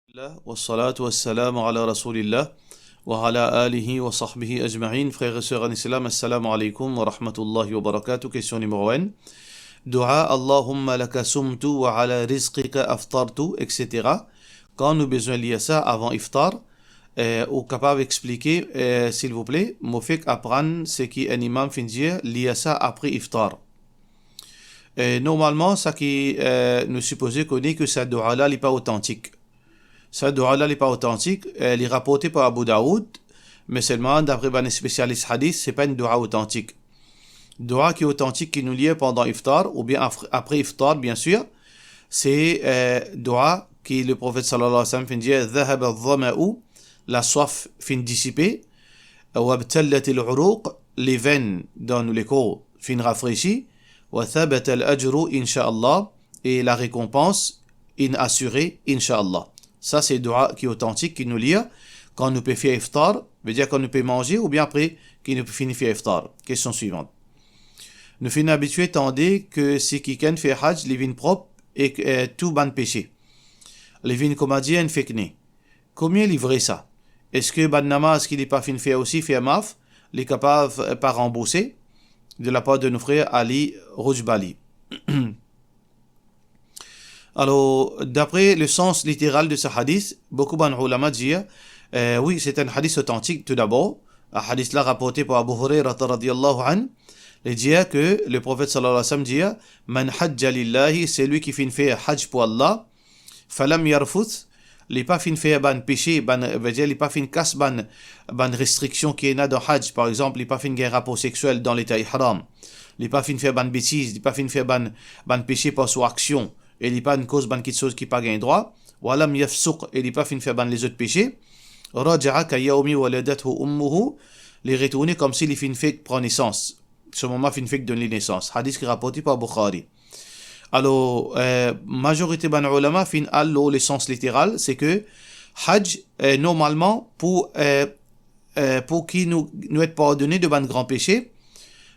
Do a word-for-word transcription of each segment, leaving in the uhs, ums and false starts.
Alhamdulillah, wassalatu wassalamu ala rasoulillah, wa ala alihi wa sahbihi ajmain. Frères et sœurs en islam, assalamu alaikum wa rahmatullahi wa barakatuh. Question numéro un. Dua, Allahumma laka sumtu wa ala rizqika aftartu, et cetera. Kan nou bizin lir sa avan iftar, eh, ou kapav explike, eh, silvouple, mo fek aprann seki enn imam finn dir, lir sa apre iftar. Eh, normalman, seki, eh, nou sipoze kone ke sa dua la, li pa otantik. Sa dua la, li pa otantik, eh, li raporte par Abu Daoud, me selman, dapre bann spesialis hadis, se pa enn dua otantik. Dua ki otantik ki nou lir pandan iftar, oubien af-, apre iftar, bien sir, se, eh, dua ki Leprofet sallallahu alayhi wa sallam finn dir, "Dhahaba adh-dhama'u", laswaf finn disipe, "wabtallatil uruq", levenn dan nou lekor finn rafresi, "wa thabata al-ajru, insha Allah", e larekonpans inn asire, insha Allah. Sa se dua ki otantik ki nou lir kan nou pe fer iftar, vedir kan nou pe manze oubien apre ki nou pe fini fer iftar. Kestion swivan. Nou finn abitie tande ke si kikenn fer haj, li vinn prop ek, eh, tou bann pese. Li vinn, koumadir, enn fek ne. Komie li vre sa? Eski bann namaz ki li pa finn fer osi fer maf, li kapav, eh, pa ranbourse? De la par de nou frer Ali Rojbali. Alor, dapre le sans literal de sa hadis, boukou bann oulama dir, eh, wi, se enn hadis otantik, toudabor. A hadis la raporte par Abu Hurayra radiyallahu anhu. Li dir ke Leprofet sallallahu alayhi wa sallam dir, "Man hajja lillahi", selwi ki finn fer haj pou Allah, "falam yarfuth", li pa finn fer bann pese, bann, vedir li pa finn kas bann, bann restriksion ki ena dan haj. Par exanp, li pa finn gagn rapor sexiel dan leta ihram. Li pa finn fer bann betiz, li pa finn fer bann, bann pese par so aksion, e li pa finn koz bann kiksoz ki pa gagn drwa. "Walam yafsuq", e li pa finn fer bann lezot pese. "Raja'a ka yawmi waladathu ummuhu", li retourne koumsi li finn fek pran nesans. So mama finn fek donn li nesans. Hadis ki raporte par Bukhari. Alor, eh, mazorite bann oulama finn al lor le sans literal, se ke haj, eh, normalman, pou, eh, eh, pou ki nou, nou et pardone de bann gran pese,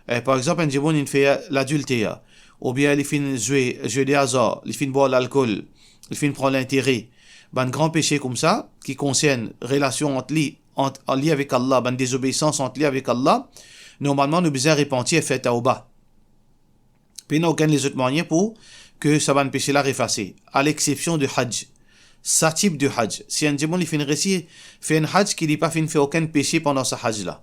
eh, par exanp, enn dimoun inn fer ladilter, oubien li finn zwe, zwe de azar, li finn bwar lalkol, li finn pran lintere, bann gran pese koumsa, ki konsern relasion ant li, ant li avek Allah, bann dezobeisans ant li avek Allah, normalman nou bizin repanti e fer tawba. Pena okenn lezot mwayin pou ke sa bann pese la efase, a lexepsion de haj. Sa tip de haj. Si enn dimoun li finn resi fer enn haj ki li pa finn fer okenn pese pandan sa haj la,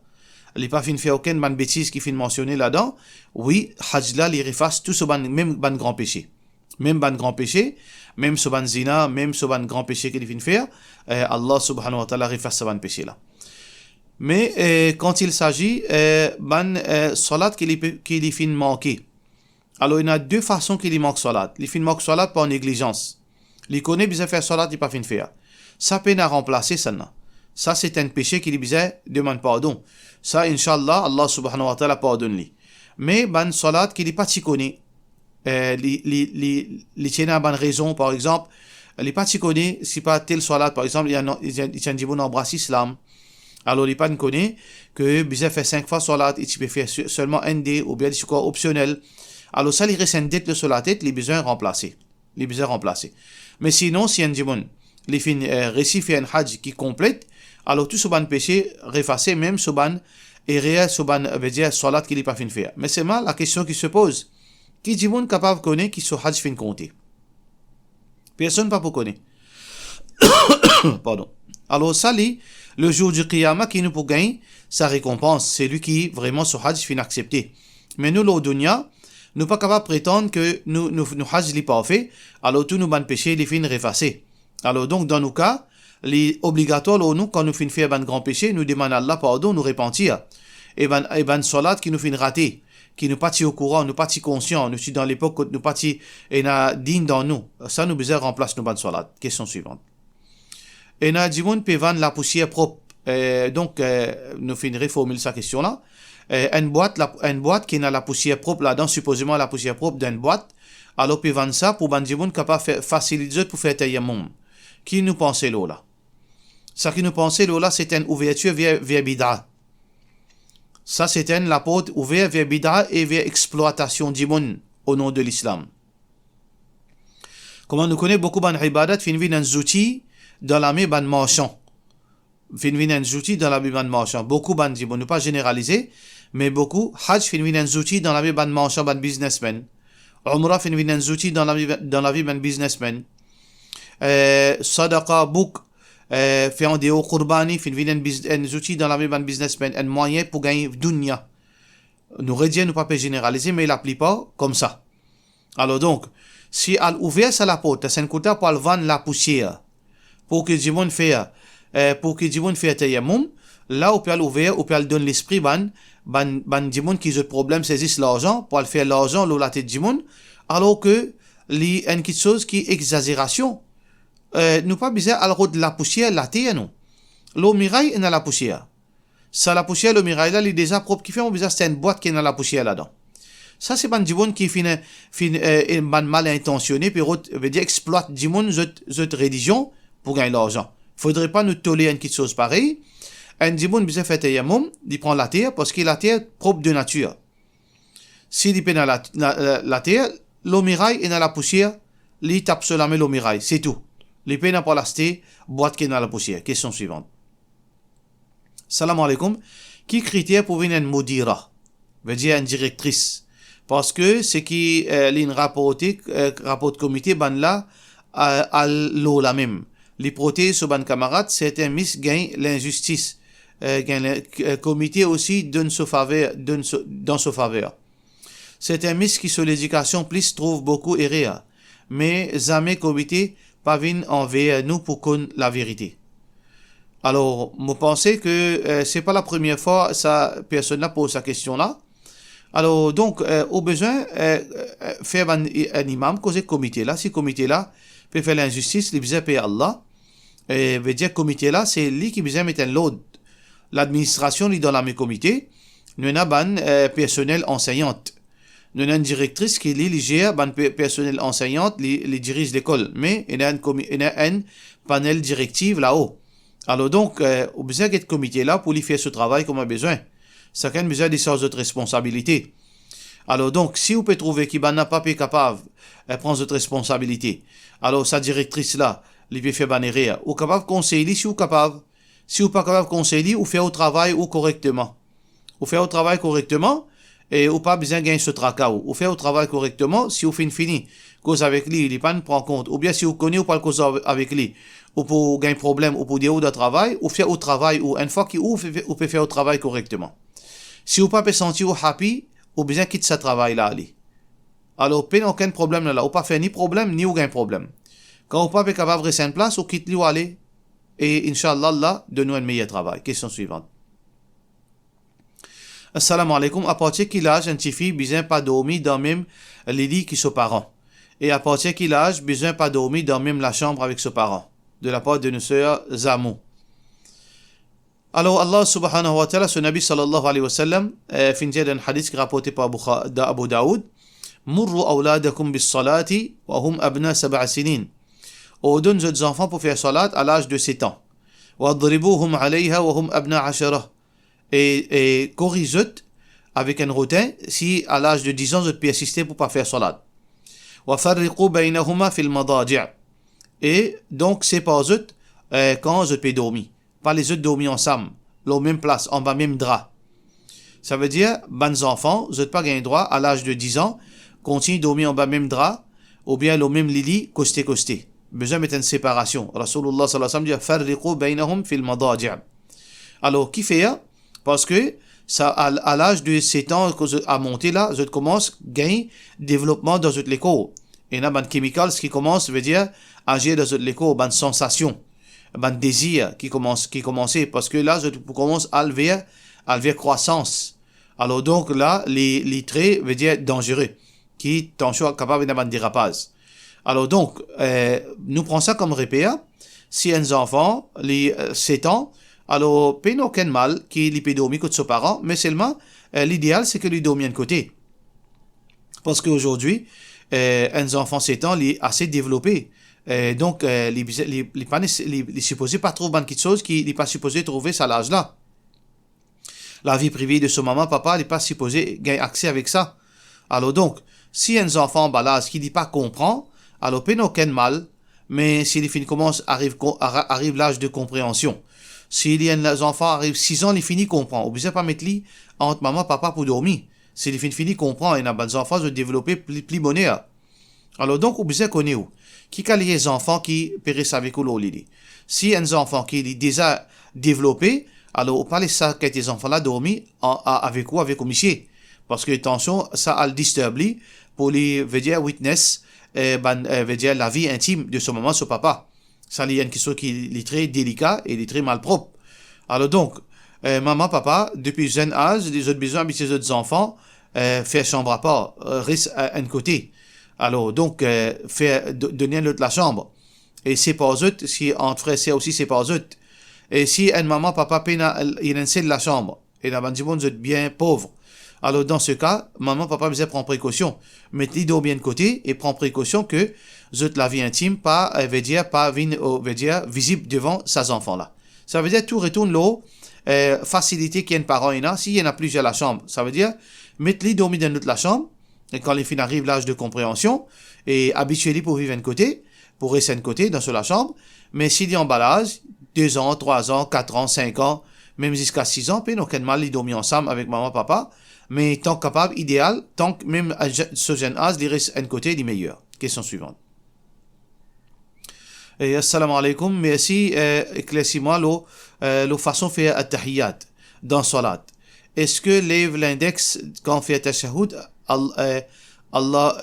li pa finn fer okenn bann betiz ki finn mansione ladan, wi, haj la li efas tou so bann, mem bann gran pese. Mem bann gran pese, mem so bann zina, mem so bann gran pese ki li finn fer, eh, Allah subhanahu wa ta'ala efas sa bann pese la. Me, eh, quand il s'agit, eh, bann, eh, salat ki li pe, ki li finn manke. Alor, ena de fason ki li mank salat. Li finn mank salat par neglizans. Li kone bizin fer salat, li pa finn fer. Sa pena ranplase sa la. Sa se enn pese ki li bizin demann pardon. Sa, inshallah, Allah subhanahu wa ta'ala pardonn li. Me bann salat ki li pa ti kone, eh, li, li, li, li ti ena bann rezon, par exanp, li pa ti kone si pa tel salat, par exanp, li ann-, li ti enn dimoun anbras Islam. Alor, li pa'nn kone ke bizin fer sink fwa salat, e ti pe fer se-, selman enn de, oubien li ti krwar opsionel. Alor, sa li res enn det lor so latet, li bizin ranplase. Li bizin ranplase. Me sinon, si enn dimoun, li finn, eh, resi fer enn haj ki konplet, alor tou so bann pese efase, mem so bann erer, so bann, eh, vedir salat ki li pa finn fer. Me selman, lakestion ki se poz, ki dimoun kapav kone ki so haj finn konte? Personn pa pou kone. Pardon. Alor sa li, le jour du qiyama ki nou pou gagn sa rekonpans, selwi ki vreman so haj finn aksepte. Me nou lor dunya, nou pa kapav pretann ke nou, nou, nou haj li parfe, alor tou nou bann pese li finn efase. Alor donk, dan nou ka, li obligatwar lor nou, kan nou finn fer bann gran pese, nou demann Allah pardon, nou repanti. E bann, e bann salat ki nou finn rate, ki nou pa ti okouran, nou pa ti konsian, nou ti dan lepok kot nou pa ti ena din dan nou, sa nou bizin ranplas nou bann salat. Kestion swivan. Ena dimoun pe vann lapousier prop. Eh, donk, eh, nou finn reformil sa kestion la. Eh, enn bwat, la, enn bwat ki ena lapousier prop ladan, sipozeman lapousier prop dan enn bwat, alor pe vann sa pou bann dimoun kapav fer, fasilit zot pou fer tayammum. Ki nou panse lor la? Sa ki nou panse lor la, se enn ouvertir ver, ver bida. Sa se enn laport ouver ver bida e ver explwatasion dimoun o non de Lislam. Kouma nou kone, boukou bann ibadat finn vinn enn zouti dan lame bann marsan. Finn vinn enn zouti dan lame bann marsan. Boukou bann dimoun, nou pa zeneralize, me boukou, Hajj finn vinn enn zouti dan lame bann marsan, bann biznesmenn. Umra finn vinn enn zouti dan lavi, dan lavi bann biznesmenn. Eh, sadaqa, bouk, eh, fer andeor kourbani, finn vinn enn biz-, enn zouti dan lavi bann biznesmenn, enn mwayin pou gagn dounia. Nou redir, nou pa pe zeneralize, me laplipar koumsa. Alor donk, si al ouver sa laport, sa enn kote pou al vann lapousier, pou ki dimoun fer, eh, pou ki dimoun fer tayammum, la ou pe al ouver, ou pe al donn lespri bann, bann, bann dimoun ki zot problem se zis larzan, pou al fer larzan lor latet dimoun, alor ke li enn kitsoz ki exazerasion. Eh, nou pa bizin al rod lapousier later, non. Lor miray ena lapousier. Sa lapousier lor miray la, li deza prop, kifer mo bizin aste enn bwat ki ena lapousier ladan? Sa se bann dimoun ki finn, finn, eh, bann mal intansione, pe rod, vedir explwat dimoun zot, zot relizion pou gagn larzan. Fodre pa nou toler enn kitsoz parey. Enn dimoun bizin fer tayammum, li pran later, parski later prop de natir. Si li pena la, la, la, later, lor miray ena lapousier, li tap so lame lor miray, se tou. Li pena pou al aste bwat ki ena lapousier. Kestion swivan. Salam aleykoum. Ki kriter pou vinn enn mudira? Vedir enn direktris. Parski seki, eh, linn raporte, eh, raport komite, bannla, eh, al lor la mem. Li protez so bann kamarad, sertin mis gagn linzistis, eh, gagn lin-, eh, komite osi donn so faver, donn so, dan so faver. Sertin mis ki so ledikasion plis trouv boukou erer, me zame komite pa vinn anver nou pou konn laverite. Alor, mo panse ke, eh, se pa la premie fwa sa personn la poz sa kestion la. Alor, donk, eh, ou bizin, eh, eh, fer bann, enn imam koz ek komite la. Si komite la pe fer linzistis, li bizin per Allah. Eh, vedir komite la, se li ki bizin met enn lord. Ladministrasion, li dan lame komite. Nou ena bann, eh, personel anseyant. Nou ena enn direktris ki li, li zer bann pe-, personel anseyant, li, li diriz lekol. Me ena enn komi-, ena enn panel direktif lao. Alor donk, eh, ou bizin get komite la pou li fer so travay kouma bizin. Sakenn bizin desarz zot responsabilite. Alor donk, si ou pe trouve ki bannla pa pe kapav, eh, pran zot responsabilite, alor sa direktris la, li pe fer bann erer. Ou kapav konsey li si ou kapav. Si ou pa kapav konsey li, ou fer ou travay ou korekteman. Ou fer ou travay korekteman, e ou pa bizin gagn so traka ou. Ou fer ou travay korekteman, si ou finn fini koz avek li, li pa'nn pran kont, oubien si ou kone ou pou al koz ave-, avek li, ou pou gagn problem, ou pou dir ou dan travay, ou fer ou travay ou. Enn fwa ki ou fe-, ou pe fer ou travay korekteman. Si ou pa pe santi ou happy, ou bizin kit sa travay la ale. Alor, pena okenn problem la, ou pa fer ni problem, ni ou gagn problem. Kan ou pa pe kapav res enn plas, ou kit li ou ale, e inshallah, Allah donn ou enn meyer travay. Kestion swivan. Assalamu alaikum. Apartir ki laz enn tifi bizin pa dormi dan mem lili ki so paran? E apartir ki laz bizin pa dormi dan mem lasam avek so paran? De lapar de nou ser Zamou. Alor, Allah subhanahu wa ta'ala, so Nabi sallallahu alayhi wa sallam, eh, finn dir dan hadis ki raporte par Bukha-, da-, Abu Daoud, "Murru awladakum bis salati wa hum abna sab'a sinin." Ordonn zot zanfan pou fer salat a laz de set an. "Wadribuhum alayha wa hum abna ashara." E, e koriz zot avek enn rotin si a laz de diz an zot persiste pou pa fer salat. "Wa farriqu baynahuma fil madaji'." E donk, separ zot, eh, kan zot pe dormi. Pa les zot dormi ansam, lor mem plas, anba mem dra. Savedir, bann zanfan, zot pa gagn drwa, a laz de diz an, kontign dormi anba mem dra, oubien lor mem lili, koste koste. Bizin met enn separasion. Rasoulillah sallallahu alayhi wa sallam dir, "Farriqu baynahum fil madaji'." Alor, kifer? Parski sa, a, a laz de set an, kan zot a monte la, zot koumans gagn devlopman dan zot lekor. Ena bann chemicals ki koumans, vedir, azir dan zot lekor, bann sansasion, bann dezir ki koumans, ki koumanse, parski la, zot pou koumans al ver, al ver krwasans. Alor donk, la, li, li tre, vedir, danzere, ki tansion kapav ena bann derapaz. Alor donk, eh, nou pran sa kom reper, si enn zanfan, li, eh, set an, alor, pena okenn mal ki li pe dormi kot so paran, me selman, eh, lideal, se ke li dormi enn kote. Parski azordi, eh, enn zanfan set an, li ase devlope. Eh, donk, eh, li bize-, li, li pa nese-, li, li sipoze pa trouv bann kitsoz ki li pa sipoze trouve sa laz la. Lavi prive de so mama, papa, li pa sipoze gagn akse avek sa. Alor donk, si enn zanfan anba laz ki li pa konpran, alor pena okenn mal, Me si li finn koumans ariv ko-, ara-, ariv laz de konpreansion, si li enn zanfan ariv sis an, li fini konpran, ou bizin pa met li ant mama, papa pou dormi. Si li finn fini konpran, ena bann zanfan, zot devlope pli, pli boner. Alor donk, ou bizin kone ou, ki kalite zanfan ki pe res avek ou lor lili. Si enn zanfan ki li deza devlope, alor ou pa les sa kalite zanfan la dormi an-, a-, avek ou, avek ou misie. Parski, atansion, sa al disturb li, pou li, vedir, witness, eh, bann, eh, vedir, lavi intim de so mama, so papa. Sa li enn kistion ki li tre delika e li tre malprop. Alor donk, eh, mama, papa, depi zenn az, li, zot bizin abitie zot zanfan, eh, fer sanm apar, eh, res, eh, enn kote. Alor donk, eh, fer, do-, donn enn lot lasanm. E separ zot, si ant frer, ser osi, separ zot. E si enn mama, papa pena, ena enn sel lasanm, ena bann dimoun zot bien pov. Alor, dan se ka, mama, papa bizin pran prekosion. Met li dormi enn kote e pran prekosion ke zot lavi intim pa, eh, vedir, pa vinn, o, vedir, vizib devan sa zanfan la. Savedir tou retourn lor, eh, fasilite ki enn paran ena, si ena plizier lasanm. Savedir, met li dormi dan enn lot lasanm, e kan li finn ariv laz de konpreansion, e abitie li pou viv enn kote, pou res enn kote dan so lasanm, me si li anba laz, de zan, trwa zan, kat an, sink an, mem ziska sis an, pena okenn mal li dormi ansam avek mama, papa, me tank kapav, ideal, tank mem a ze-, so zenn az, li res enn kote, li meyer. Kestion swivan. Eh, assalamu alaikum, mersi, eh, eklersi mwa lor, eh, lor fason fer attahiyat dan salat. Eski lev lindex kan fer tashahhud, al-, eh, Allah,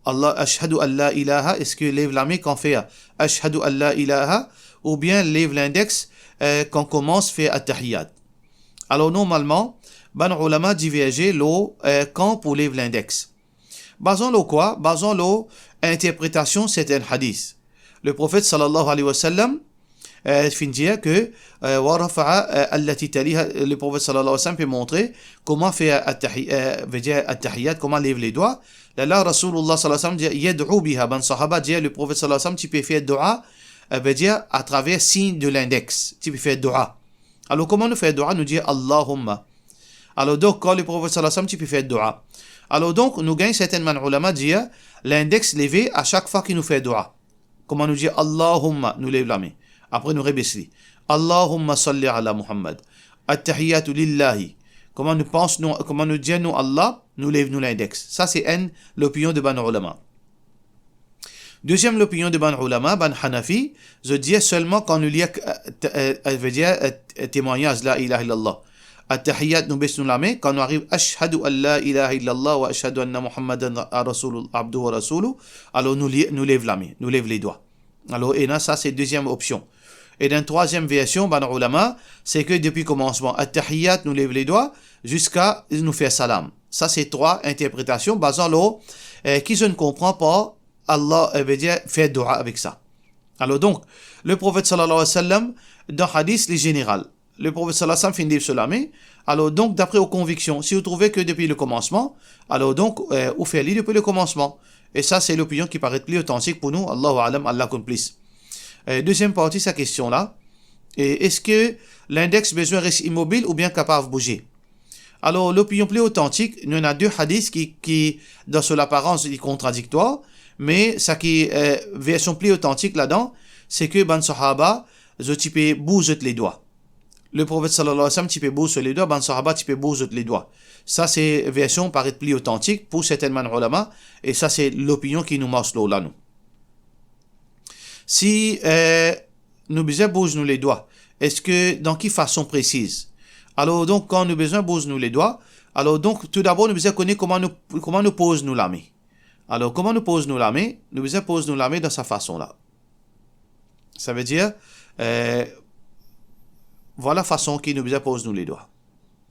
Allah, ashhadu an la ilaha, eski lev lame kan fer ashhadu an la ilaha, oubien lev lindex, eh, kan koumans fer attahiyat? Alor, normalman, bann oulama diverze lor, eh, kan pou lev lindex. Bazan lor kwa? Bazan lor interpretasion sertenn hadis. Le Profet sallallahu alayhi wa sallam, eh, finn dir ke, eh, wa rafa'a, eh, allati taliha, le Profet sallallahu alayhi wa sallam pe montre kouma fer attahi-, eh, vedir attahiyat, kouma lev ledwa. Lerla Rasoulullah sallallahu alayhi wa sallam dir, yad'u biha, bann sahaba dir, le Profet sallallahu alayhi wa sallam ti pe fer doua, eh, vedir atraver sign de lindex, ti pe fer doua. Alor, kouma nou fer doua? Nou dir, Allahumma. Alor donk, kan le Profet sallallahu alayhi wa sallam ti pe fer doua. Alor donk, nou gagn sertenn bann oulama dir, lindex leve a sak fwa ki nou fer doua. Kouma nou dir, Allahumma, nou lev lame. Apre nou rebes li. Allahumma salli ala Muhammad. Attahiyatu lillahi. Kouma nou pans, nou, kouma nou dir nou Allah, nou lev nou lindex. Sa se enn lopinion de bann oulama. Deziem lopinion de bann oulama, bann Hanafi, zot dir selman kan nou lir, eh, te-, eh, eh, vedir, eh, temwagnaz, la ilaha illallah. Attahiyat, nou bes nou lame, kan nou ariv, ashhadu an la ilaha illallah wa ashhadu anna Muhammadan ra-, rasulul-, abduhu wa rasuluh, alor nou li-, nou lev lame, nou lev ledwa. Alor, ena sa, se deziem opsion. E dan trwaziem version, bann oulama, se ke depi komansman attahiyat, nou lev ledwa, ziska nou fer salam. Sa, se trwa interpretasion, bazan lor, eh, ki zot konpran par Allah, eh, vedir fer doua avek sa. Alor donk, le Profet sallallahu alayhi wa sallam, dan hadis, li zeneral. Le Profet sallallahu alayhi wa sallam finn lev so lame. Alor donk, dapre ou konviksion, si ou trouve ke depi le komansman, alor donk, eh, ou fer li depi le komansman. E sa, se lopinion ki paret pli otantik pou nou, Allahu a'lam, Allah konn plis. Eh, deziem parti sa kestion la, eh, eski lindex bizin res imobil oubien kapav bouze? Alor, lopinion pli otantik, nou ena de hadis ki, ki, dan so laparans, li kontradiktwar, me sa ki, eh, version pli otantik ladan, se ke bann sahaba, zot ti pe bouz zot ledwa. Le Profet sallallahu alayhi wa sallam ti pe bouz so ledwa, bann sahaba ti pe bouz zot ledwa. Sa se version paret pli otantik pou sertenn bann oulama, e sa se lopinion ki nou mars lor la nou. Si, eh, nou bizin bouz nou ledwa, eski, dan ki fason presiz? Alor donk, kan nou bizin bouz nou ledwa, alor donk, toudabor nou bizin kone kouma nou, kouma nou poz nou lame. Alor, kouma nou poz nou lame? Nou bizin poz nou lame dan sa fason la. Savedir, eh, vwala fason ki nou bizin poz nou ledwa.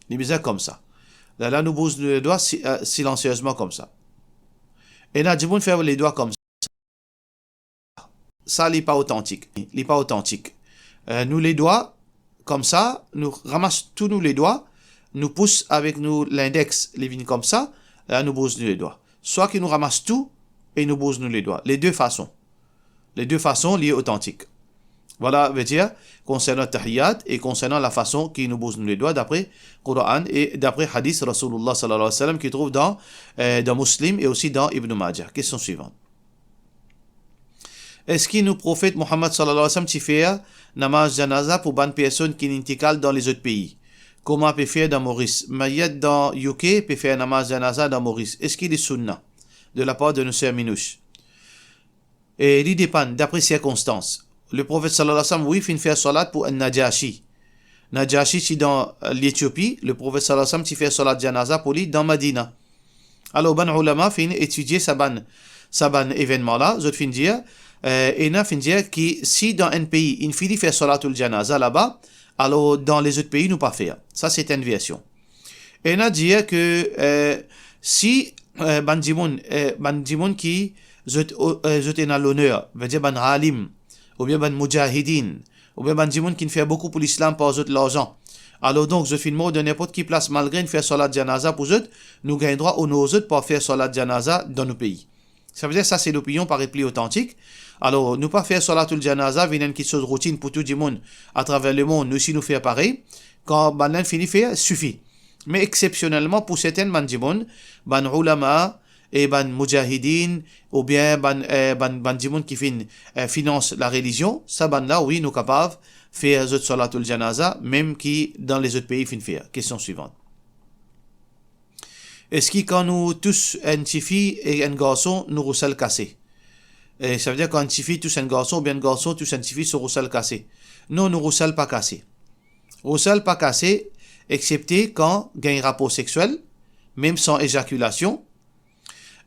Li bizin koumsa. Lerla nou bouz nou ledwa si-, eh, silansiezman koumsa. Ena dimoun fer ledwa koumsa. Sa li pa otantik. Li pa otantik. Eh, nou ledwa, koumsa, nou ramas tou nou ledwa, nou pous avek nou lindex, li vinn koumsa, la nou bouz nou ledwa. Swa ki nou ramas tou e nou bouz nou ledwa. Le de fason. Le de fason, li otantik. Vwala, vedir, konsernan tahiyat e konsernan lafason ki nou bouz nou ledwa dapre Koran e dapre hadis Rasoulillah sallallahu alayhi wa sallam ki trouv dan, eh, dan Muslim e osi dan Ibn Majah. Kestion swivan. Eski nou Profet Muhammad sallallahu alayhi wa sallam ti fer namaz janaza pou bann personn ki intikal dan lezot pei, kouma pe fer dan Moris? Mayet dan U K pe fer namaz janaza dan Moris. Eski li sunna de lapar de nou ser Minouch? E li depann, dapre sirkonstans. Le Profet sallallahu alayhi wa sallam, wi, finn fer salat pou enn Najashi. Najashi ti dan, eh, Letiopi, le Profet sallallahu alayhi wa sallam ti fer salat janaza pou li dan Madina. Alor, bann oulama finn etidie sa bann, sa bann evennman la, zot finn dir, eh, ena finn dir ki si dan enn pei, inn fini fer salatul janaza laba, alor dan lezot pei, nou pa fer. Sa, se enn version. Ena dir ke, eh, si, eh, bann dimoun, eh, bann dimoun ki zot, eh, zot ena loner, vedir bann alim, oubien bann mujahidin, oubien bann dimoun ki fer boukou pou lislam par zot larzan. Alor donk, zot finn mor dan ninport ki plas, malgre inn fer salat janaza pou zot, nou gagn drwa onor zot par fer salat janaza dan nou pei. Savedir sa se lopinion parey pli otantik. Alor, nou pa fer salatul janaza vinn enn kiksoz routinn pou tou dimoun atraver lemond, nou si nou fer parey, kan bann la inn fini fer, sifi. Me exepsionelman pou sertin bann dimoun, bann oulama e bann mujahidin, oubien bann, eh, bann, bann dimoun ki finn, eh, finans larelizion, sa bann la, wi, nou kapav fer zot salatul janaza, mem ki dan lezot pei finn fer. Kestion swivant. Eski kan nou tous enn tifi e enn garson, nou rousel kase? E savedir kan enn tifi tous enn garson, oubien enn garson tous enn tifi, so rousel kase? Non, nou rousel pa kase. Rousel pa kase, exepte kan gagn rapor sexiel, mem san ezakilasion,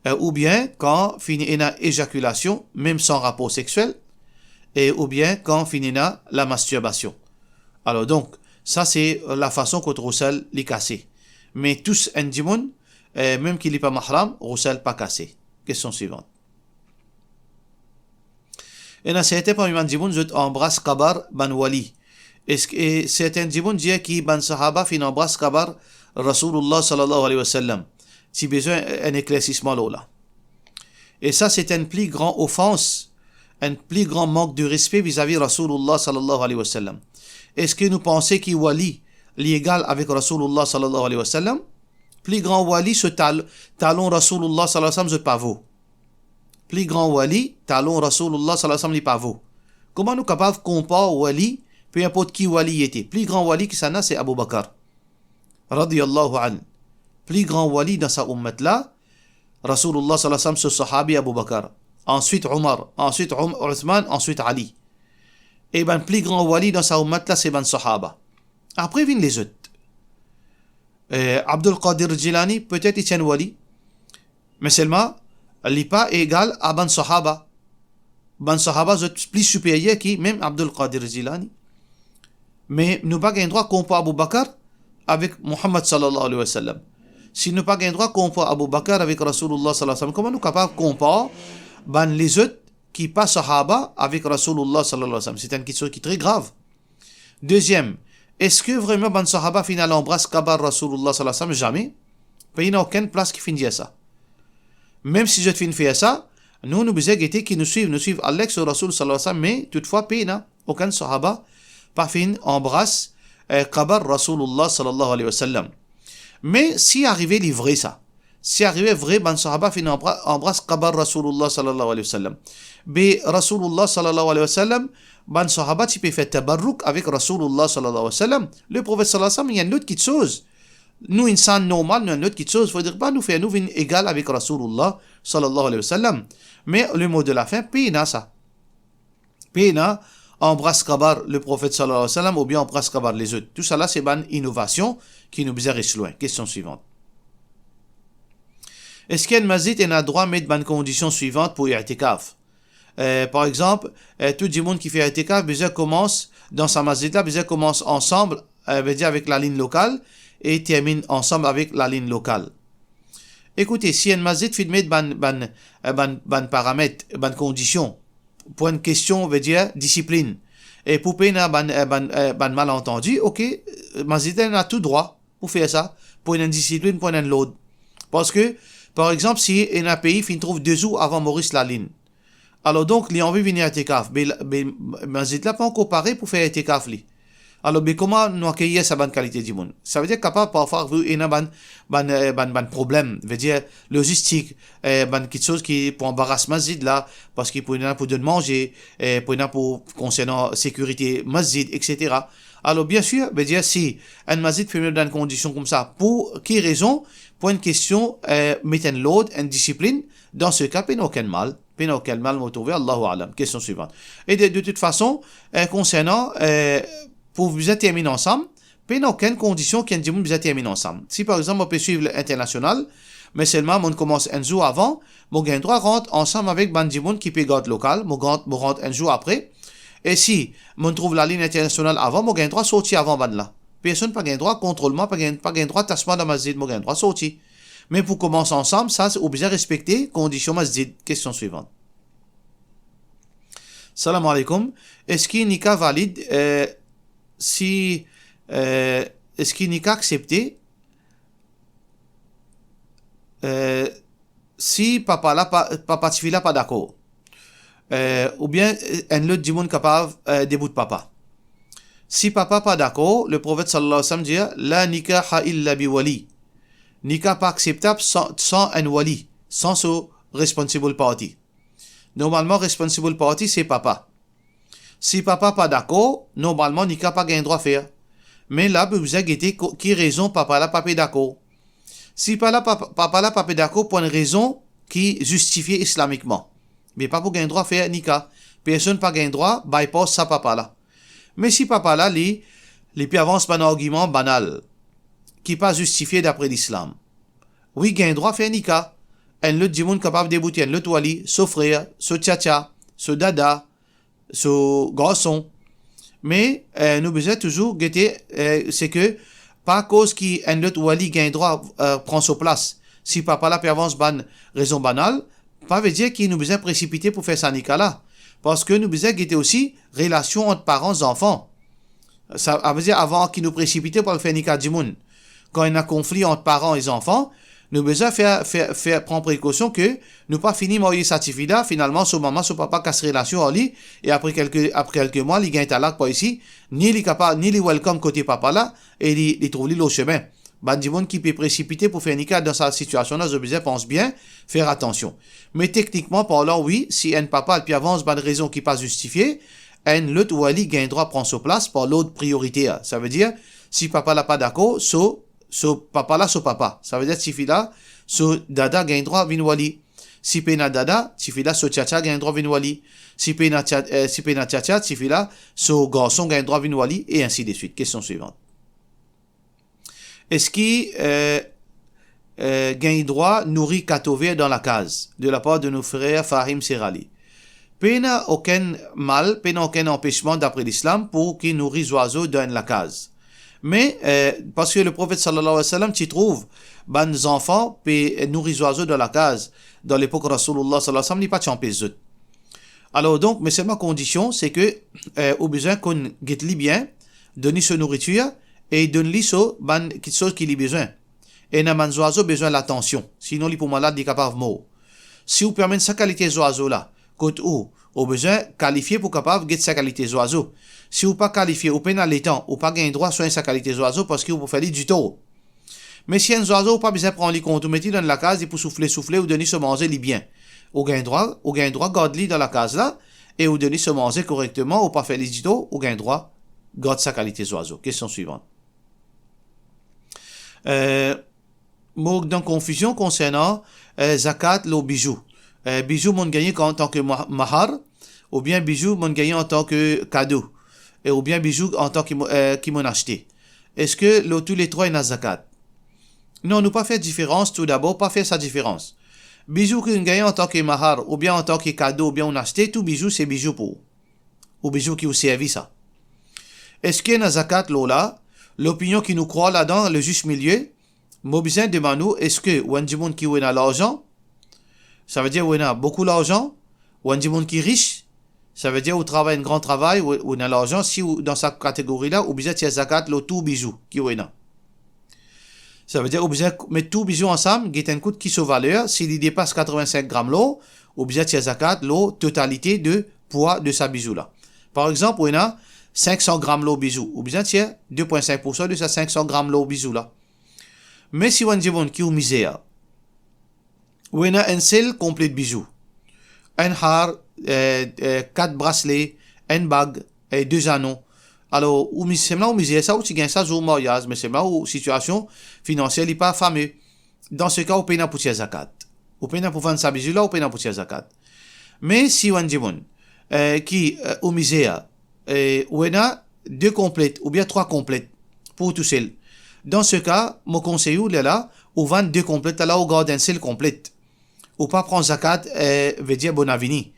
eh, oubien kan finn ena ezakilasion, mem san rapor sexiel, e oubien kan finn ena lamastirbation. Alor donk, sa se lafason kot rousel li kase. Me tous enn dimoun, eh, mem ki li pa mahram, rousel pa kase. Kestion swivant. Ena sertin parmi bann dimoun, zot anbras kabar bann wali. Eski, e sertin dimoun dir ki bann sahaba finn anbras kabar Rasoulullah sallallahu alayhi wa sallam? Ti bizin enn eklersisman lor la. E sa, se enn pli gran ofans, enn pli gran mank de respe vizavi Rasoulullah sallallahu alayhi wa sallam. Eski nou panse ki wali, li egal avek Rasoulullah sallallahu alayhi wa sallam? Pli gran wali, so tal-, talon Rasoulullah sallallahu alayhi wa sallam, zot pa vo. Pli gran wali, talon Rasoulullah sallallahu alayhi wa sallam, li pa vo. Kouma nou kapav konpar wali, pe inport ki wali li ete? Pli gran wali ki sa ena, se Abu Bakar, radiyallahu anhu. Pli gran wali dan sa oummat la, Rasoulullah sallallahu alayhi wa sallam, so sahabi Abu Bakar. Answit Omar, answit Om-, Ousman, answit Ali. E bann pli gran wali dan sa oummat la, se bann sahaba. Apre vinn lezot. Eh, Abdul Qadir Jilani, petet li ti enn wali, me selman, li pa egal a bann sahaba. Bann sahaba, zot pli siperyer ki mem Abdul Qadir Jilani. Me nou pa gagn drwa konpar Abu Bakar avek Muhammad sallallahu alayhi wa sallam. Si nou pa gagn drwa konpar Abu Bakar avek Rasoulullah sallallahu alayhi wa sallam, kouma nou kapav konpar bann lezot ki pa sahaba avek Rasoulullah sallallahu alayhi wa sallam? Se enn kiksoz ki tre grav. Deziem, eski vreman bann sahaba finn al anbras kabar Rasoulullah sallallahu alayhi wa sallam? Zame. Pa ena okenn plas ki finn dir sa. Mem si zot finn fer sa, nou, nou bizin gete ki nou swiv, nou swiv Allah ek so Rasoul sallallahu alayhi wa sallam, me toutfwa pa ena okenn sahaba pa finn anbras, eh, kabar Rasoulullah sallallahu alayhi wa sallam. Me si arive li vre sa, si arive vre bann sahaba finn anbra-, anbras kabar Rasoulullah sallallahu alayhi wa sallam, be Rasoulullah sallallahu alayhi wa sallam, bann sahaba ti pe fer tabarruk avek Rasoulullah sallallahu alayhi wa sallam. Le Profet sallallahu alayhi wa sallam, li enn lot kiksoz. Nou, insan normal, nou enn lot kiksoz. Fodre pa nou fer nou vinn egal avek Rasoulullah sallallahu alayhi wa sallam. Me le mo de la fin, pa ena sa. Pa ena anbras kabar le Profet sallallahu alayhi wa sallam oubien anbras kabar lezot. Tousala se bann inovasion ki nou bizin res lwin. Kestion swivant. Eski enn masjid ena drwa met bann kondision swivant pou itikaf? Eh, par exanp, eh, tou dimoun ki fer itikaf bizin koumans dan sa masjid la, bizin koumans ansam, eh, vedir avek lalinn lokal e terminn ansam avek lalinn lokal. Ekoute, si enn masjid finn met bann, bann, eh, bann, bann paramet, bann kondision, pou enn kestion, vedir disiplin, e pou pa ena bann, eh, bann, eh, bann malantandi, ok, eh, masjid la ena tou drwa pou fer sa, pou ena enn disiplin, pou ena enn lord. Parski, par exanp, si ena pei finn trouv de zour avan Moris lalinn, alor donk, li anvi vinn itikaf, be, be masjid la pa ankor pare pou fer itikaf li. Alor, be kouma nou akeyir sa bann kalite dimoun? Savedir kapav parfwa ena bann, bann, eh, bann, bann problem, vedir lozistik, eh, bann kiksoz ki pou anbaras masjid la, parski pou ena pou donn manze, eh, pou ena pou konsernan sekirite masjid, et cetera. Alor, bien sir, vedir si enn masjid ferme dan enn kondision koumsa, pou ki rezon? Pou enn kestion, eh, met enn lord, enn disiplin, dan se ka, pena okenn mal. Pena okenn mal, mo trouve, Allahu alam. Kestion swivan. E de, de tout fason, eh, konsernan, eh, pou bizin terminn ansam, pena okenn kondision ki enn dimoun bizin terminn ansam. Si, par exanp, mo pe swiv linternasional, me selman mo komans enn zour avan, mo gagn drwa rant ansam avek bann dimoun ki pe gard lokal, mo gard, mo rant enn zour apre. E si mo trouv lalinn internasional avan, mo gagn drwa sorti avan bann la. Personn pa gagn drwa kontrol mwa, pa gagn, pa gagn drwa tas mwa dan masjid, mo gagn drwa sorti. Me pou komans ansam, sa, ou bizin respekte kondision masjid. Kestion swivan. Salam alaikum. Eski nika valid, eh, si, eh, eski nika aksepte, eh, si papa la pa, papa tifi la pa dakor? Eh, oubien, eh, enn lot dimoun kapav, eh, debout papa. Si papa pa dakor, Leprofet sallallahu alayhi wa sallam dir, "La nikaha illa bi wali." Nika pa akseptab san, san enn wali, san so responsible party. Normalman, responsible party, se papa. Si papa pa dakor, normalman, nika pa gagn drwa fer. Me la, pou bizin gete ko-, ki rezon papa la pa pe dakor. Si pa la, pa, papa la pa pe dakor pou enn rezon ki zistifie islamikman, me pa pou gagn drwa fer nika. Personn pa gagn drwa bypass sa papa la. Me si papa la, li, li pe avans bann argiman banal, ki pa zistifie dapre Lislam, wi, gagn drwa fer nika. Enn lot dimoun kapav debout enn lot wali, so frer, so tiatia, so dada, so garson. Me, eh, nou bizin touzour gete, eh, se ke pa koz ki enn lot wali gagn drwa, eh, pran so plas, si papa la pe avans bann rezon banal, pa vedir ki nou bizin presipite pou fer sa nika la. Parski nou bizin gete osi relasion ant paran zanfan. Sa, sa vedir avan ki nou presipite pou al fer nika dimoun, kan ena konfli ant paran e zanfan, nou bizin fer, fer, fer pran prekosion ke nou pa fini marye sa tifi la, finalman so mama, so papa kas relasion ar li, e apre kelke, apre kelke mwa, li gagn talak par isi, ni li kapav, ni li welcome kote papa la, e li, li trouv li lor sime. Bann dimoun ki pe presipite pou fer nika dan sa sitiasion la, zot bizin pans bien, fer atansion. Me teknikman parlan, wi, si enn papa li pe avans bann rezon ki pa zistifie, enn lot wali gagn drwa pran so plas par lord prioriter. Sa vedir, si papa la pa dakor, so, so papa la, so papa. Sa vedir tifi la, so dada gagn drwa vinn wali. Si pena dada, tifi la, so tiatia gagn drwa vinn wali. Si pena tia-, eh, si pena tiatia, tifi la, so garson gagn drwa vinn wali, e ainsi de suite. Kestion suivante. Eski, eh, eh, gagn drwa nouri kato ver dan lakaz? De la par de nou frer Fahim Serali. Pena okenn mal, pena okenn anpesman dapre Lislam pou ki nouri zwazo dan enn lakaz. Me, eh, parski Leprofet sallallahu alayhi wa sallam ti trouv bann zanfan pe nouri zwazo dan lakaz, dan lepok Rasoulullah sallallahu alayhi wa sallam, li pa ti anpes zot. Alor donk, me selman kondision, se ke, eh, ou bizin konn get li bien, donn li so nouritir, e donn li so bann kiksoz ki li bizin. Ena bann zwazo bizin latansion, sinon li pou malad, li kapav mor. Si ou pe amenn sa kalite zwazo la kot ou, ou bizin kalifie pou kapav get sa kalite zwazo. Si ou pa kalifie, ou pena letan, ou pa gagn drwa swegn sa kalite zwazo parski ou pou fer li ditor. Me si enn zwazo ou pa bizin pran li kont, ou met li dan lakaz, li pou soufle, soufle, ou donn li so manze, li bien. Ou gagn drwa, ou gagn drwa gard li dan lakaz la, e ou donn li so manze korekteman, ou pa fer li ditor, ou gagn drwa gard sa kalite zwazo. Kestion suivante. Eh, mo dan konfizion konsernan, eh, zakat lor bizou. Eh, bizou monn gagne antan ki ma-, mahar, oubien bizou monn gagne antan ki kado, e oubien bizou antan ki mo-, eh, ki monn aste. Eski lor tou le trwa ena zakat? Non, nou pa fer diferans, toudabor, pa fer sa diferans. Bizou ki ou'nn gagne antan ki mahar, oubien antan ki kado, oubien ou'nn aste, tou bizou se bizou pou ou. Ou bizou ki ou servi sa. Eski ena zakat lor la? Lopinion ki nou krwar ladan, le zis milie, mo bizin demann ou, eski ou enn dimoun ki ou ena larzan? Savedir ou ena boukou larzan, ou enn dimoun ki ris, savedir ou travay enn gran travay, ou, ou ena larzan, si ou dan sa kategori la, ou bizin tir zakat lor tou bizou ki ou ena. Savedir ou bizin k-, met tou bizou ansam, get enn kout ki so valer, si li depas katreven-sink gram lor, ou bizin tir zakat lor totalite de pwa de sa bizou la. Par exanp, ou ena sink san gram lor bizou, ou bizin tir de pwin sink poursan de sa sink san gram lor bizou la. Me si ou enn dimoun ki ou mizer, ou ena enn sel konplet bizou, enn har, eh, eh, kat brasle, enn bag, eh, de zanon. Alor, ou miz-, selman ou mizer sa, ou ti gagn sa zour maryaz, me selman ou sitiasion finansiel li pa fame. Dan se ka, ou pena pou tir zakat. Ou pena pou vann sa bizou la, ou pena pou tir zakat. Me si ou enn dimoun, eh, ki, eh, ou mizer, eh, ou ena de konplet oubien trwa konplet pou ou tousel, dan se ka, mo konsey ou, lerla, ou vann de konplet, lerla ou gard enn sel konplet. Ou pa pran zakat, eh, vedir bonavini.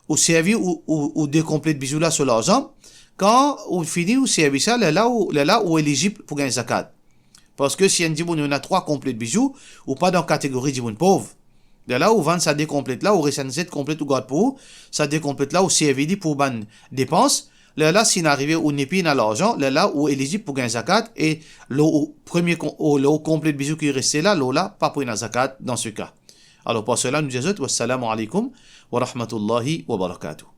Ou servi ou, ou, ou de konplet bizou la so larzan. Kan ou fini, ou servi sa, lerla ou, lerla ou elizib pou gagn zakat. Parski si enn dimoun ena trwa konplet bizou, ou pa dan kategori dimoun pov. Lerla ou vann sa de konplet la, ou res enn set konplet ou gard pou ou, sa de konplet la ou servi li pou bann depans. Lerla si inn arive ou nepli ena larzan, lerla ou elizib pou gagn zakat, e lor ou premie kon-, ou lor ou konplet bizou ki reste la, lor la pa pou ena zakat dan se ka. Alor, par sela, nou dir zot, wassalamu alaikum wa rahmatullahi wa barakatuh.